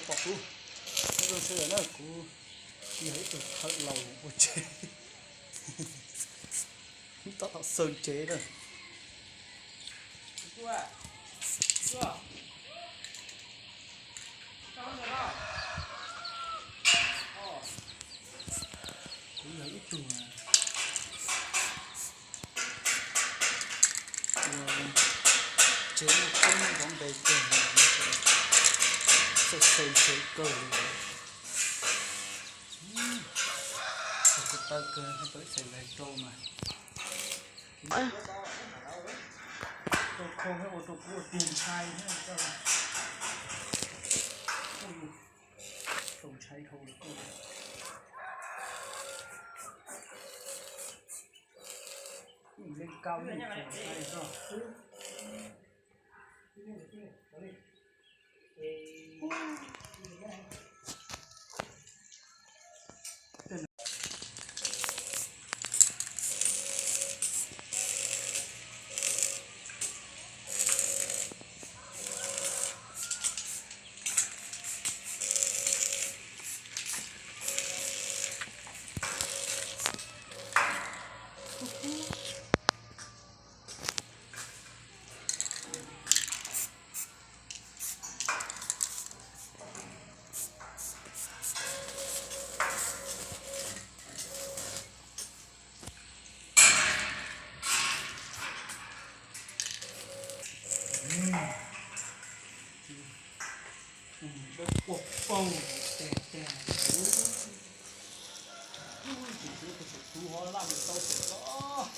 Pom kuv, kuv zoo sawv daws na, kuv yog ib tug thawj laus ua tsev, tab tom xaws tsev na. Kuv yog ib tug ua tsev muaj koob vov npe kawg, xaws xaws tsev kawg li. Kuv taw kawg, tau ib xaim lais rau mas. Rau khau thiab ua rau kuv ua tus ntshai thiab, tus ntshai dhau li kuj. Leej kab leej tus ntshai tso. Dawb paug paug, tag tag, ub, tsis txhob tus tub ho laj mus tau xwb los.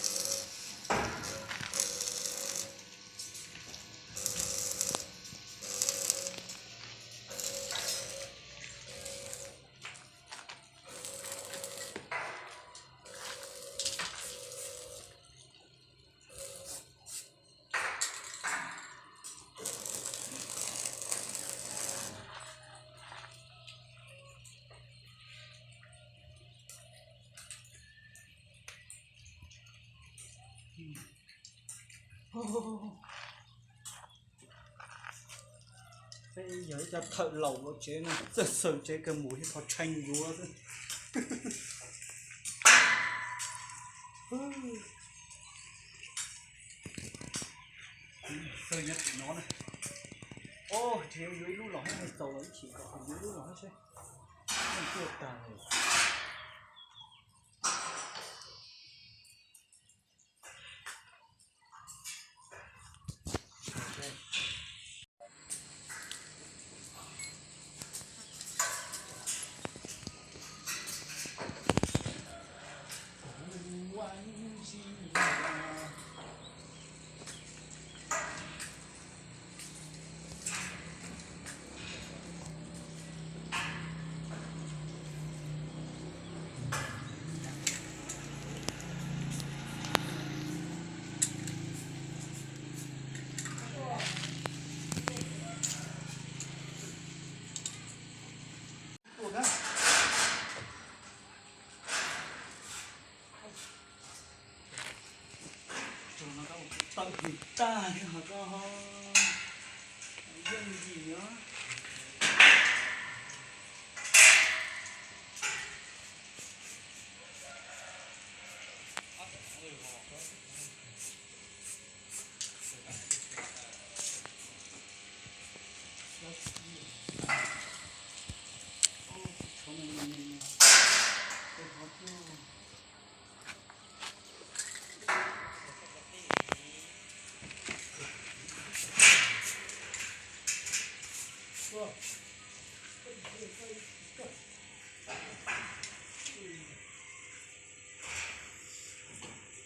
Peb yog ib co thawj laus ua tsev no, txawj xaws tsev kawg mus thiab, thov tshee yuav xwb. Xaws nyob tim no na. Os, nrhiav yuav ib lub los hab, txaus los ib chim kom yuav ib lub los hab seb. Tuaj tag lawm. Tawm hws tag li ho koj ho yeej yim os.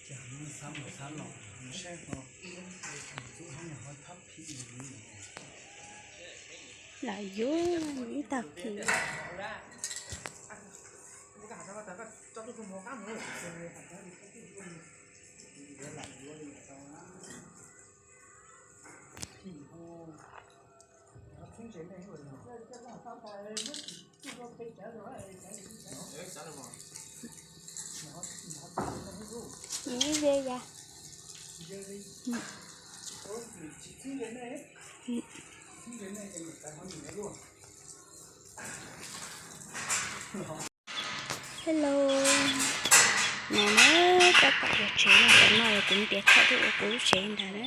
Cas no xab los xab los, saib no, tub hab no ho thab phim li. Lam yuav ib tag kis. Ib ze ya. Hello, no na, tab tom ua tsev no, cov no yog kuv ntiav thaum twg ua kuv lub tsev ntag na.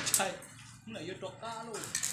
Ntshai, hnub no yuav rov qab lauj.